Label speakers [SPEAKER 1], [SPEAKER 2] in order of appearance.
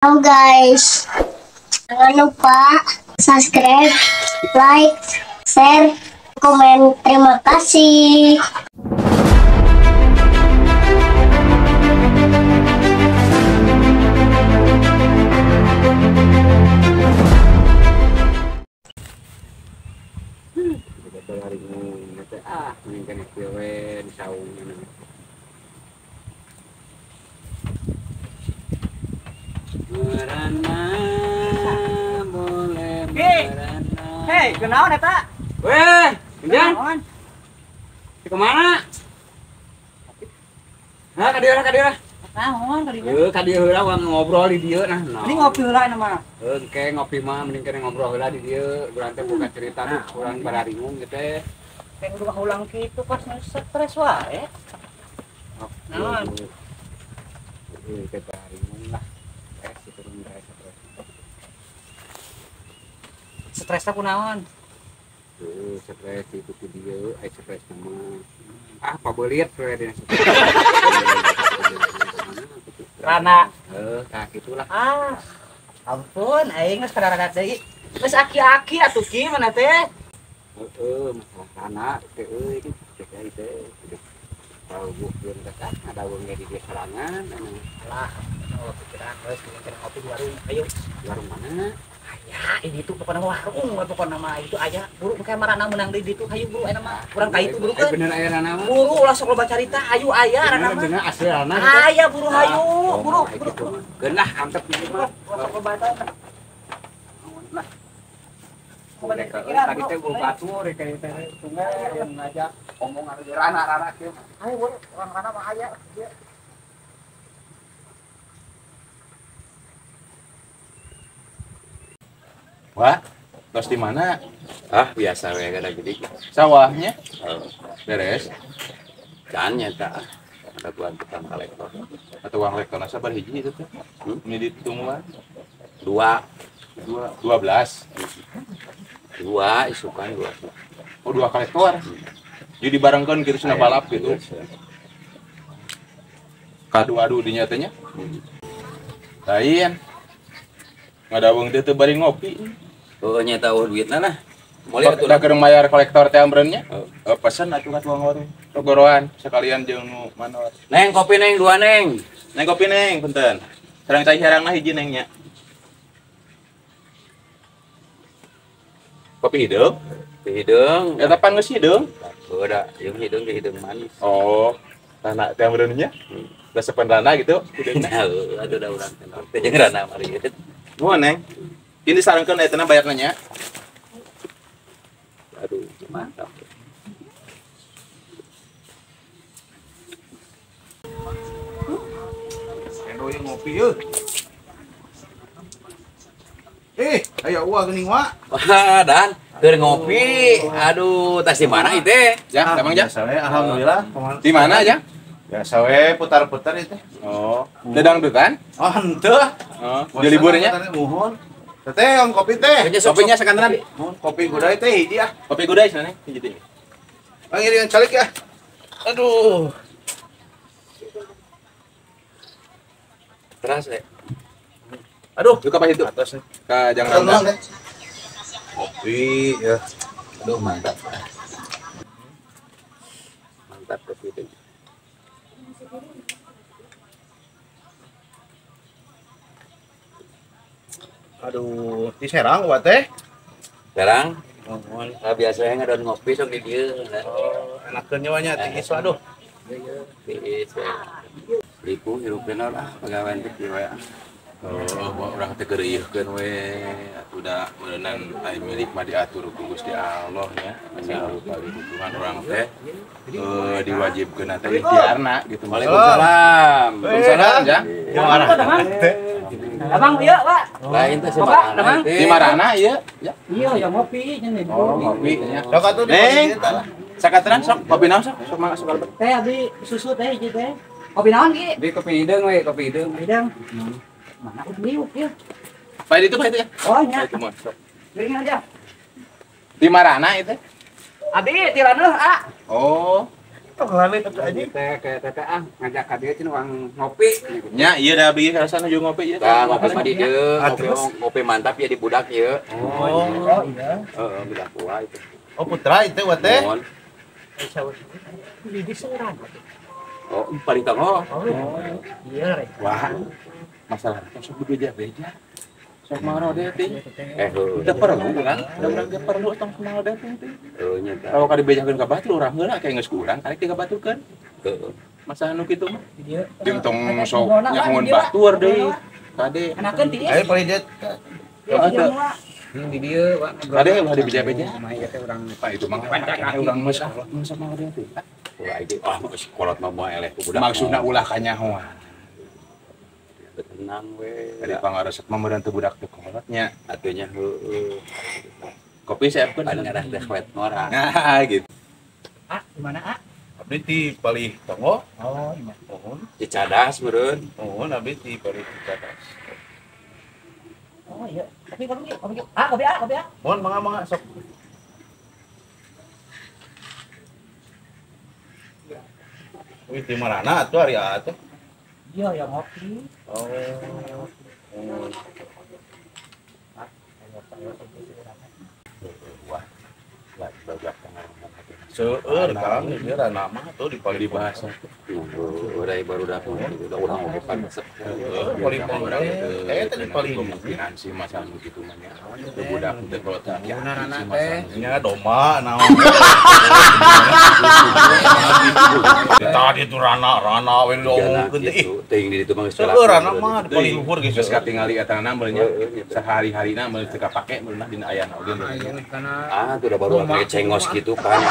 [SPEAKER 1] Halo guys, jangan lupa subscribe, like, share, komen. Terima kasih.
[SPEAKER 2] Merana boleh merana.
[SPEAKER 3] Hei, kenaon eta?
[SPEAKER 2] Weh, Ujang. Kemana? Hah, ka dieu ka dieu.
[SPEAKER 3] Naon ka dieu?
[SPEAKER 2] Heuh, ka dieu heula urang ngobrol di dieu nah.
[SPEAKER 3] Mending ngopi heula mah.
[SPEAKER 2] Heuh, engke ngopi mah mending kene ngobrol heula di dieu. Urang teh buka cerita tuh, urang bararingung gitu teh.
[SPEAKER 3] Kayak udah ulang kitu pas stres wae. Naon?
[SPEAKER 2] Heuh, teh bararingung lah.
[SPEAKER 3] Stresnya kunaon?
[SPEAKER 2] Stres itu ku dieu, ai stres mah. Ah, pabelit we dina stres.
[SPEAKER 3] Rana.
[SPEAKER 2] Heuh, tah kitulah.
[SPEAKER 3] Ah. Ampun, aing geus kararaga deui. Geus aki-aki atuh ki mana teh?
[SPEAKER 2] Heeh, masalah rana teh euy, cek ai teh. Pauguhkeun teh kan ngadaweung ge di dieu sorangan.
[SPEAKER 3] Lah, oh pikiran geus mungkin ngopi di warung. Ayo,
[SPEAKER 2] di warung mana?
[SPEAKER 3] Aya, ini tuh pokoknya warung, pokoknya mah itu aya. Buru kayak marana menang deui ditu, hayu buru aya mah. Urang ka itu buru kan.
[SPEAKER 2] Bener aya rana mah.
[SPEAKER 3] Buru ulah sok loba carita, hayu aya rana mah.
[SPEAKER 2] Bener asli rana.
[SPEAKER 3] Aya buru hayu, buru buru.
[SPEAKER 2] Geunah antep ieu mah.
[SPEAKER 3] Ulah sok loba carita.
[SPEAKER 2] Lah. Tadi teh buru batur rek teh tunggal yang ngajak ngomong anu rana-rana kieu.
[SPEAKER 3] Hayu buru, urang rana mah aya.
[SPEAKER 4] Wah, tos di mana?
[SPEAKER 2] Ah, biasa we kada gede.
[SPEAKER 4] Sawahnya? Beres.
[SPEAKER 2] Can nyata. Ada tuan tukang kolektor.
[SPEAKER 4] Atau uang kolektor sabar hiji itu teh. Ini ditungguan.
[SPEAKER 2] Dua.
[SPEAKER 4] Dua, 12.
[SPEAKER 2] Dua isukan dua.
[SPEAKER 4] Oh, dua kolektor. Jadi barengkeun kitu cenah balap gitu. Kadu-adu dinya teh nya. Lain. Ngadaweng teh teu bari ngopi.
[SPEAKER 2] Oh, nya tahu duitna lah. Boleh
[SPEAKER 4] atuh. Da keur mayar kolektor teh amreun nya. Pesen atuh ka tukang warung. Togoroan sekalian jeung nu manor.
[SPEAKER 2] Neng kopi neng dua neng.
[SPEAKER 4] Neng kopi neng punten. Sareng cai herangna hiji neng nya. Kopi hideung?
[SPEAKER 2] Kopi hideung.
[SPEAKER 4] Eta pan geus hideung?
[SPEAKER 2] Heuh da, jeung hideung ge hideung manis.
[SPEAKER 4] Oh, tanah teh amreun nya. Resepan rana gitu hideungna.
[SPEAKER 2] Heuh, atuh da urang teh jeung rana mari.
[SPEAKER 4] Nuhun neng. Ini sarengkeun eta bayarna nya.
[SPEAKER 2] Aduh, mantap.
[SPEAKER 5] Endo yang ngopi yeuh. Aya uang geuning wa.
[SPEAKER 2] Wah, dan keur ngopi. Aduh, tas di mana ieu teh?
[SPEAKER 4] Ya, damang ja.
[SPEAKER 5] Biasa we, alhamdulillah.
[SPEAKER 4] Di mana ja?
[SPEAKER 5] Biasa we putar-putar ieu teh.
[SPEAKER 4] Oh, dedangdutan?
[SPEAKER 5] Oh, henteu.
[SPEAKER 4] Oh, di liburnya?
[SPEAKER 5] Muhun. Teteh, yang kopi teh.
[SPEAKER 4] Kopinya sakantenan.
[SPEAKER 5] Kopi gudai teh hiji ah.
[SPEAKER 4] Kopi gudai cenah hiji teh.
[SPEAKER 5] Bang ieu calik ya. Aduh.
[SPEAKER 2] Teras we.
[SPEAKER 4] Aduh, buka pas itu. Atas nih. Ka jangan randa.
[SPEAKER 5] Kopi ya.
[SPEAKER 2] Aduh, mantap. Mantap kopi itu.
[SPEAKER 5] Aduh, di Serang wa teh?
[SPEAKER 2] Serang?
[SPEAKER 5] Mohon.
[SPEAKER 2] Nah, biasanya ngadon ngopi sok di dieu.
[SPEAKER 5] Oh, enakeun nya nya tiis aduh.
[SPEAKER 2] Tiis we. Lipu hirup bener ah pagawean teh kieu we.
[SPEAKER 4] Oh, urang teh keur ieuhkeun we. Atuh da meureunnan ai milik mah diatur ku Gusti Allah nya. Asal paling urang teh diwajibkeun teh ikhtiarna gitu.
[SPEAKER 2] Waalaikumsalam.
[SPEAKER 4] Waalaikumsalam ja.
[SPEAKER 3] Abang ieu, Pak.
[SPEAKER 2] Lain teh semarana.
[SPEAKER 4] Di marana ieu? Ya.
[SPEAKER 3] Iya, ya ngopi nya.
[SPEAKER 4] Oh, ngopi nya.
[SPEAKER 5] Sok atuh di
[SPEAKER 4] Neng. Sakatran sok kopi naon sok? Sok mangga sok
[SPEAKER 3] Teh abdi susu teh hiji teh. Kopi naon ki?
[SPEAKER 2] Di kopi hideung we, kopi hideung.
[SPEAKER 3] Hideung. Mana aku diuk ya.
[SPEAKER 4] Pak itu Pak itu ya.
[SPEAKER 3] Oh nya.
[SPEAKER 4] Itu mah sok.
[SPEAKER 3] Geuring aja.
[SPEAKER 4] Di marana itu?
[SPEAKER 3] Abi ti raneuh, ah.
[SPEAKER 4] Oh.
[SPEAKER 5] Tong laleuh atuh anjing.
[SPEAKER 2] Teh ke teteh ah ngajak ka dieu cenah urang ngopi.
[SPEAKER 4] Nya ieu da abdi karasana jeung ngopi ieu.
[SPEAKER 2] Tah ngopi mah di dieu, ngopi mantap ya di budak ieu.
[SPEAKER 5] Oh
[SPEAKER 3] iya.
[SPEAKER 2] Heeh, budak tua itu.
[SPEAKER 5] Oh putra itu wa teh.
[SPEAKER 3] Di seorang.
[SPEAKER 2] Oh, paling tanggo.
[SPEAKER 3] Oh, iya rek.
[SPEAKER 4] Wah. Masalah sok bebeja-beja. Sok marode teh.
[SPEAKER 2] Teu
[SPEAKER 4] perlu urang, da urang ge perlu tong marode teh.
[SPEAKER 2] Heuh nya tah.
[SPEAKER 4] Kalau ka dibejakeun ka batur urang heula kayak geus ku urang karek ka baturkeun.
[SPEAKER 2] Heeh.
[SPEAKER 4] Masalah nu kitu mah.
[SPEAKER 3] Jeung
[SPEAKER 4] Jeung tong sok nyahoan batur deui. Kade.
[SPEAKER 3] Enakeun tiis.
[SPEAKER 5] Ayo paling dia.
[SPEAKER 2] Di dieu Wak.
[SPEAKER 4] Kade ulah dibeja-beja.
[SPEAKER 2] Mah ieu teh urang
[SPEAKER 4] Pak itu mah urang mah kolot mah sok marode teh.
[SPEAKER 2] Ulah ieu ah geus kolot mah moal eleh ku budak.
[SPEAKER 4] Maksudna ulah kanyahoan.
[SPEAKER 2] Tenang we.
[SPEAKER 4] Dari pangaresep mah meureun teu budak teu kolotnya.
[SPEAKER 2] Atunya heueuh.
[SPEAKER 4] Kopi siapkeun
[SPEAKER 2] pan ngarah teh wet ngora.
[SPEAKER 4] Nah gitu.
[SPEAKER 3] Ah, di mana ah?
[SPEAKER 5] Abdi ti palih tonggo.
[SPEAKER 3] Oh, iya.
[SPEAKER 5] Mohon.
[SPEAKER 2] Cicadas meureun.
[SPEAKER 5] Mohon abdi ti palih Cicadas.
[SPEAKER 3] Oh iya. Kopi kopi kopi. Ah, kopi ah, kopi ah.
[SPEAKER 5] Mohon mangga-mangga sok. Wih, di marana atuh ari atuh.
[SPEAKER 3] Iya, yang ngopi.
[SPEAKER 5] Oh.
[SPEAKER 4] Wah. Lah badak
[SPEAKER 5] Seueur Kang, ieu rana mah tuh di palih
[SPEAKER 4] bahasa.
[SPEAKER 2] Udah baru dah udah urang oge pan resep.
[SPEAKER 5] Palih teh di palih
[SPEAKER 4] kemungkinan sih masalah gitu mah nya. Teu budak teu kolot teh.
[SPEAKER 5] Nya domba naon. Tadi tuh rana we diomongkeun teh.
[SPEAKER 2] Teuing di ditu mah geus
[SPEAKER 5] seueur rana mah di palih luhur geus.
[SPEAKER 4] Geus katingali eta na meureun nya sehari-harina meureun teu kapake meureun dina ayana oge.
[SPEAKER 2] Ah, tuh udah baru kayak cengos gitu kan.